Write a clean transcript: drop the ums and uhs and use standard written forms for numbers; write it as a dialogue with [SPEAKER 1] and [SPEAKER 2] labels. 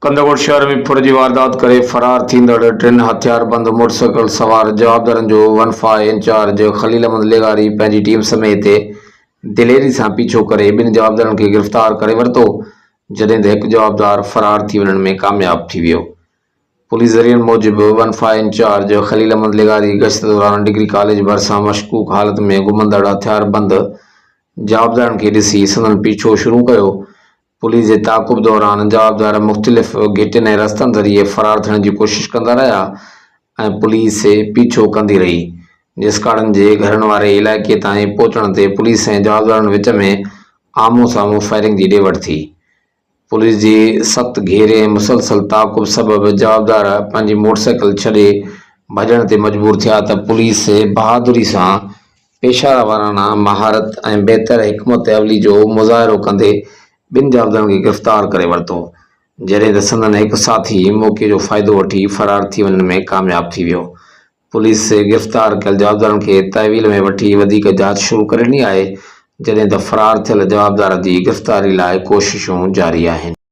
[SPEAKER 1] ڪنڌڪوٽ شهر ۾ ڦر جي واردات ڪري فرار ٿيندڙ ٽن هٿياربند موٽرسائيڪل سوار جوابدارن جو one five incharge Khalil Ahmed لغاري پنهنجي ٽيم سميت دليري سان پيڇو ڪري ٻن جوابدارن کي گرفتار ڪري ورتو جڏهن ته هڪ جوابدار فرار ٿي وڃڻ ۾ ڪامياب ٿي ويو. پوليس ذريعن موجب one five incharge Khalil Ahmed لغاري گشت دوران ڊگري ڪاليج ڀرسان مشڪوڪ حالت ۾ گهمندڙ هٿياربند جوابدارن کي ڏسي سندن پيڇو شروع ڪيو. پوليس جي تعاقب دوران جوابدار مختلف گهٽين ۽ رستن ذريعي فرار ٿيڻ جي ڪوشش ڪندا رهيا ۽ پوليس پيڇو ڪندي رهي. جسڪاڙن جي گهرن واري علائقي تائين پهچڻ تي پوليس ۽ جوابدارن وچ ۾ آمهون سامهون فائرنگ جي ڏي وٺ ٿي. پوليس جي سخت گهيري ۽ مسلسل تعاقب سبب جوابدار پنهنجي موٽرسائيڪل ڇڏي ڀڄڻ تي مجبور ٿيا ته پوليس بهادري سان پيشه وارانه مهارت ۽ بهتر حڪمت عملي جو مظاهرو ڪندي ٻن جوابدارن کي گرفتار ڪري ورتو جڏهن ته سندن هڪ ساٿي موقعي جو فائدو وٺي فرار ٿي وڃڻ ۾ ڪامياب ٿي ويو. پوليس گرفتار ڪيل جوابدارن کي تحويل ۾ وٺي وڌيڪ جاچ شروع ڪري ڏني آهي، جڏهن ته فرار ٿيل جوابدار جي گرفتاري لاء ڪوششون جاري آهن.